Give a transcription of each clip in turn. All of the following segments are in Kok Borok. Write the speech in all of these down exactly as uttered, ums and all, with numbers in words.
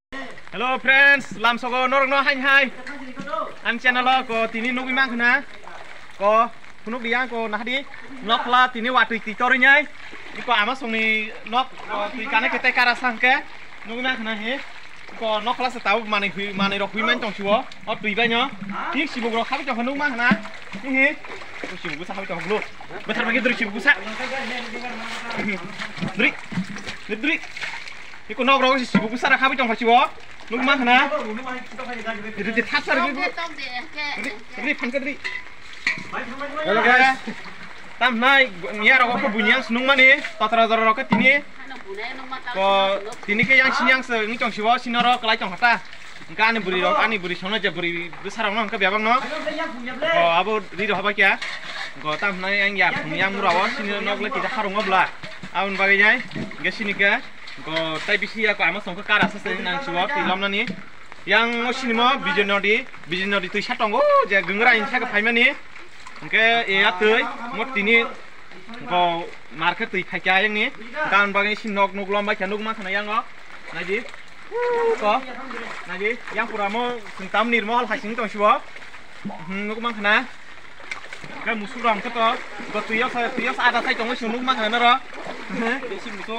Hello friends, lamsogo norokno hain hai. Ang channel o ko tini nugwi mang khna. Ko phunuk di ang ko nahdi. Nokla tini watwi twi torwi nai. Iko ama songni nok ko twi kane kete kara sangke. Nugwi mang khna he. Ko nokla se tau manwi hui, manwi rok hui man tong siwo. O twi bai no. Tik sibuk rok habi tong nugwi mang khna. He he. Ko sibuk sa habi tong lu. Bethar bagi dri sibuk sa. Dri. Dri. Iko nok rok sibuk sa ra habi tong siwo. Nugwi mang khna. Ri, ri, thap sar, ri, ri. Ri, ri, phan ka, ri. Hello, guys. Tam nai, ya, rok ko bunyang snung mani, tatra jora rok ke tini. Ko, tini ke yang sini yang se, ni tong siwo, sini rok, kelai tong hata. Engka ani buri rok, ani buri sono je buri, besar rok no, engka biabang no. Ko, abo ri rok haba kya. Ko, tam nai yang ya, yang mura wo, sini nok le kita harung obla. Abon bagai jai, engka sini ke. Ko tai bisi ya ko ama songkha kara sa se nang siwo twi lomnani. Yang o sinimo Bijoy Nodi, Bijoy Nodi twi sa tongo je gwngra in saka phaimani. Hwnkhe e ya twi mo tini ko market twi phaikha yang ni. Gan bagwi si nok nuk lom bai kha nuk ma khana yang o. Naji. Ko. Naji yang pura mo sing tam nirmo hal hasing tong siwo. Hmm, nuk mang khana. Khe musuk rok hwnkhe to, bo twi o sa, twi o sa ada sai tongwi se nuk mang khana noro.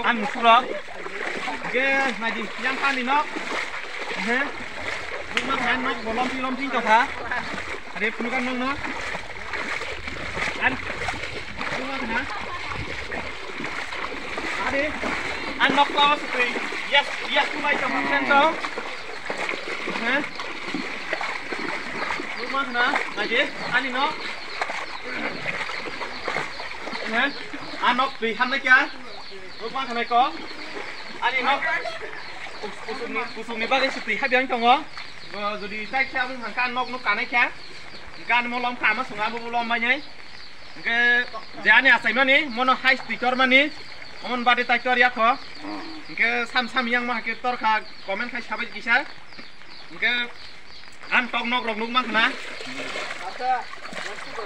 An musuk rok. Khe naidi yang kani no. Nuk mang khana nok bo lom phi lom phi tongkha. Are phunuk ang nokno. An nuk mang khana. Are an nok lao se twi. Yes, yes, tu mai tong khan to. He? Nuk mang khana, naidi, ani nok. He? A nok twi hamnai kya? Nuk mang khana ko? Ani nok. Kus-, kusukni, kusukni bagwi se twi habi ang tongo. Bo jodi tai khe aboni hangka nok nuk kanai kha. Gan mo lom kha ma sunga bo lom mai nai. Hingke je ani achaimani, mono hai twi tormani, omon bade tai tor yakho. Hingke sam sam yang ma hake tor kha, comment khai sabai kisa. Hingke an tok nok rok nuk mang khna.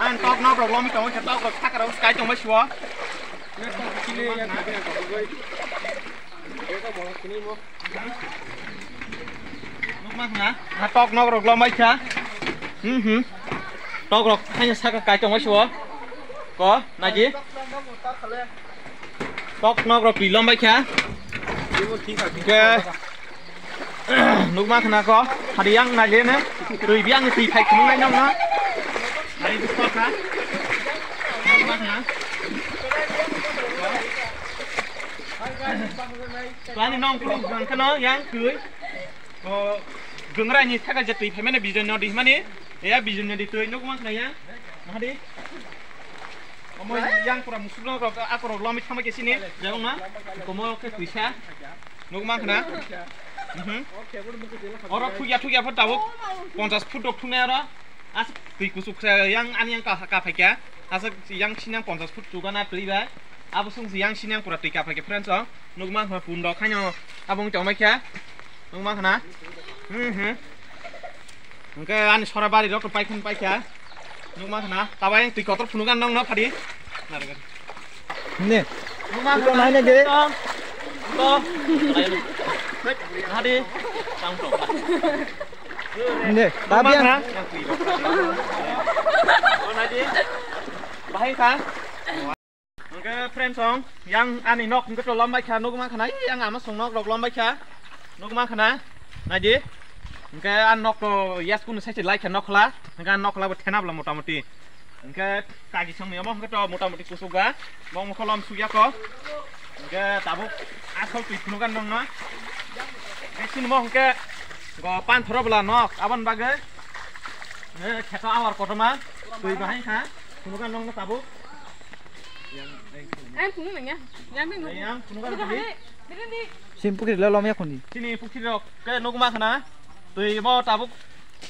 An tok nok rok lomi tongo khe tok rok saka rok kai tongma siwo. Nukma khna? Ha, tok nok rok lomai kha. Hmm, hmm. Tok rok haino saka kai tongma siwo. Ko, naji. Tok nok rok twi lombai kha. Ke. Nukma khna ko. Hari yang naji ne. Twi biang twi phai khunung nai nong na. Hari bus ko kha. Nukma khna. Ani nong pulung bang khno yang twi. O gwngra ni thaka je twi phaimani Bijoy Nodi himani. Ya Bijoy Nodi twi nuk mang khna ya. Mahadi. Omo yang pura musuk rok akorok lomi thangma ke sini. Jagong na. Komo ke twisa. Nuk mang khna. Mhm. Oro thugya thugya pho tabuk ponchas foot rok thungnai oro. As twi kusuk sa yang ani yang ka, ka phaikya. As yang sinang ponchas foot chugana twi ba. Abo sung yang sinang pura twi ka phaikya friends o. Nukma khna pun rok haino abo wng tongmai kha. Nukma khna. Hmm, hmm. Hwnkhe ani sora bari rok paikha paikha. Nukma khna. Tabai twi kotor phunuk ang nokno phadi. Ne. Nukma khna. Nai ne de. To. Hadi. Tang to. Ne. Nukma khna. Bahai kha. Hwnkhe friends song, yang ani nok hwnkhe to lombai kha, nukma khna, yang ama song nok rok lombai kha, nukma khna, naidi, hwnkhe an nok to yas kunu sai se lai kha nokla, hwnkhe an nokla bo thena bla motamoti, hwnkhe kagi song ni omo hwnkhe to motamoti kusuk ba, mong mokho lom sugya ko, hwnkhe tabuk asol twi phunuk an nong no, hwnkhe sini mo hwnkhe go pan thoro bla nok, abon bagwi, eh, kheto awar kotorma, twi bahai kha, phunuk an nong no tabuk. Ang phunuk nang ya. Yang phunuk. Yang phunuk kan tadi. Sim pukiri lo lom ya khoni. Sini pukiri rok ke nukma khna. Twi bo tabuk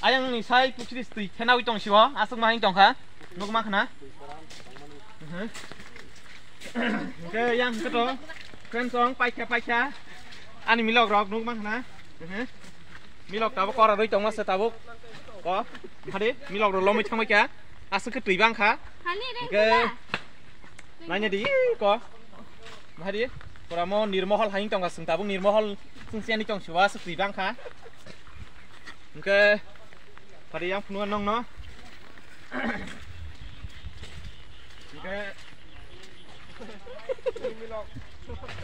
ayang ni sai pukiri twi khenawi tong siwo. Asuk ma hing tong kha. Nukma khna. Ke yang ke to. Kren song paikha paikha. Ani milok rok nukma khna. Milok tabuk kora roi tongma se tabuk. Ko. Hade milok rok lomwi thangbai kha. Asuk ke twi bang kha. Hali re. Ke. Nanya di ko. Bahari. Pura mo Nirmohol hai tongkha, chwng tabuk Nirmohol chwng chiyani tong siwa aswk twi bangkha. Hwnkhe pari yang phunukha nongno. Hwnkhe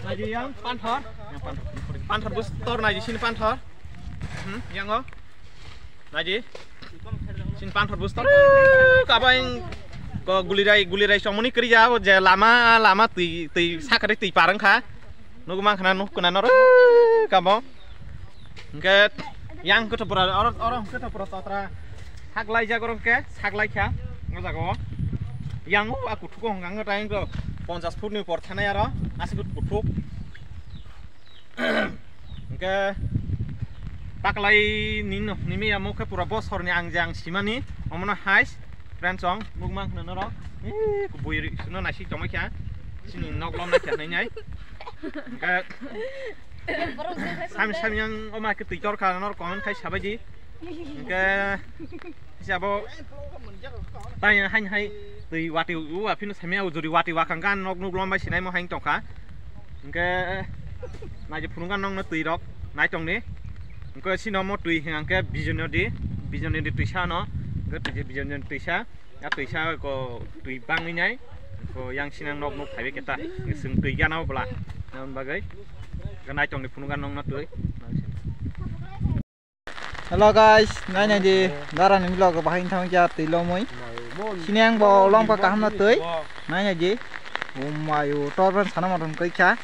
naidi yang panthor. Yang panthor. Panthor bus tor naidi sini panthor. Hmm, yang o. Naidi. Sin panthor bus tor. Kabang ko gulirai, gulirai songmani kwrwi ya, o je lama, lama twi, twi sakari twi parang kha. Nugwi mankha na, nuk kuna noro. Kabo. Hwnkhe yang khe to pura, oro, oro hwnkhe to pura satra. Haklai jak oro hwnkhe, saklai kha. O jaga o. Yang o, a kuthuk o hwnkha, hwnkhe ta yang to ponchas foot ni por thanai aro. Aswk kuthuk. Hwnkhe taklai ni no, ni miya mo khe pura bosorni ang je ang simani, omono hai friends song nukmang khna norok. Ee, kubui ri-, suno naisik tongmai kha. Sini nok lom nai kha nai nai. Hwnkhe sami sami yang oma khe twi tor kha norok comment khai sabai di. Hwnkhe Kisa abo tai hain hai twi wati u aphino samya ujuri wati wakang gan nok nuk lom bai sinai mo hain tongkha. Hwnkhe naidi phunukha nongno twi rok nai tongni. Hwnkhe sino mo twi hwnkhe bijoni di, bijoni di twisa no. Hwnkhe twi bijoni twisa, ya twisa ko twi bangwi nai. Ko yang sinang nok nuk phaibe keta. Sing twi gana bla. Nam bagai. Nai tongni phunukha nongno twi. Hello guys, nai nai di, dara ni vlog bahai thang kya twi lomoi. Sini ang bo lom ka kaham na twi. Nai nai di. Umayu tor ban sana maton koi kha.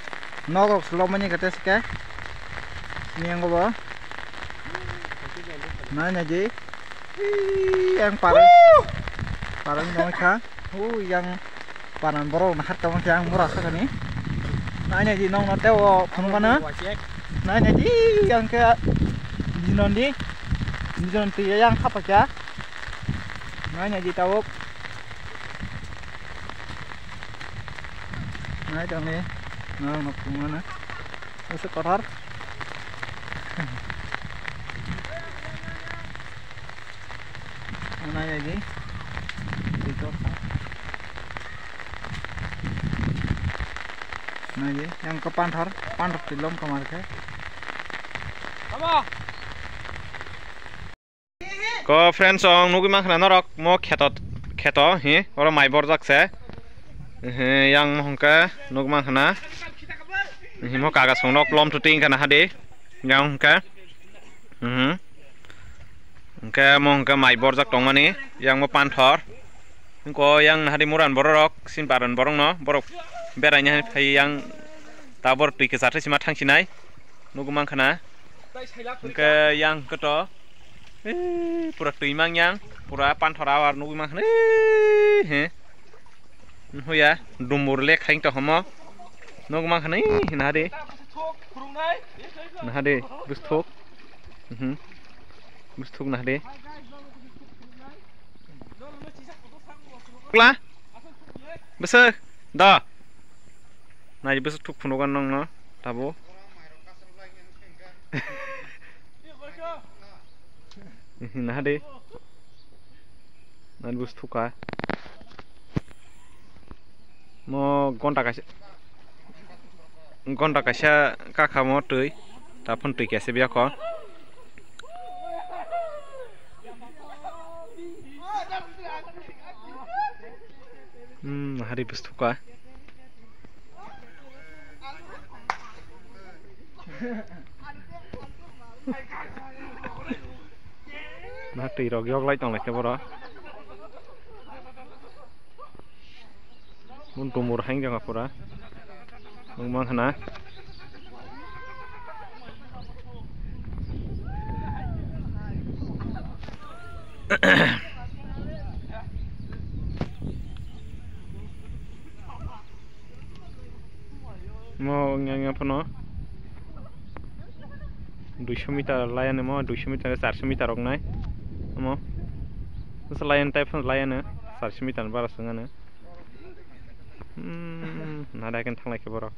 Nok rok lomoi ni kate sike. Sini ang bo. Nai nai di. Ih, ang parang. Parang dong kha. Hu yang Panan borok no hakta wngkhe ang mura sakani. Nai nai di nongno tei o phunukmano. Nai nai di yang khe dinon di. Dinon twi yang khapakya. Nai nai di tabuk. Nai tongni nongno phunukmano. Aswk kothor. Nai nai di. Twi tor kha. Nai di, yang ko panthor, panthor twi lom kamar khe. Ko friends, ang nugwi mankha norok mo kheto, kheto hi, oro mai borjak se. Hi, yang mo hwnkhe nugwi mankha na. Hi mo kaga songnok lom tuting kana hadi. Yang hwnkhe. Mhm. Hwnkhe mo hwnkhe mai borjak tongmani, yang bo panthor. Hwnkhe yang nahari muran borok rok, sin paran borok no, borok beraina hai phai yang tabor twi kwchar sima thangsinai. Nugwi mankha na. Hwnkhe yang khe to, eh, pura twi mang yang, pura panthor awar nugwi mankha na, eh, he. Nhuya, dumur lek haing to homo. Nugwi mankha na, eh, nahari. Nahari, bwsthuk. Mhm. Bwsthuk nahari. Kla? Bwswk? Da. Nai bwswk thuk phunukgo nongno tabo. Nahadi. Nai bwswk thukha. Mo gonta kaisa, gonta kaisa kakha mo twi. Taphun twi kaisa biyakho. Hmm, hari bwswk thukha. Na twi rok yok lai tong lai khe boro. Buntu mur haing janga pura. Nung mang khana. Mo wngya wngya phano duiso meter line mo, duiso meter, charso meter rok nai. Mo bwsa line type phano line charso meter ni bara se wngya nai. Hmm, nada khe thanglai khe borok.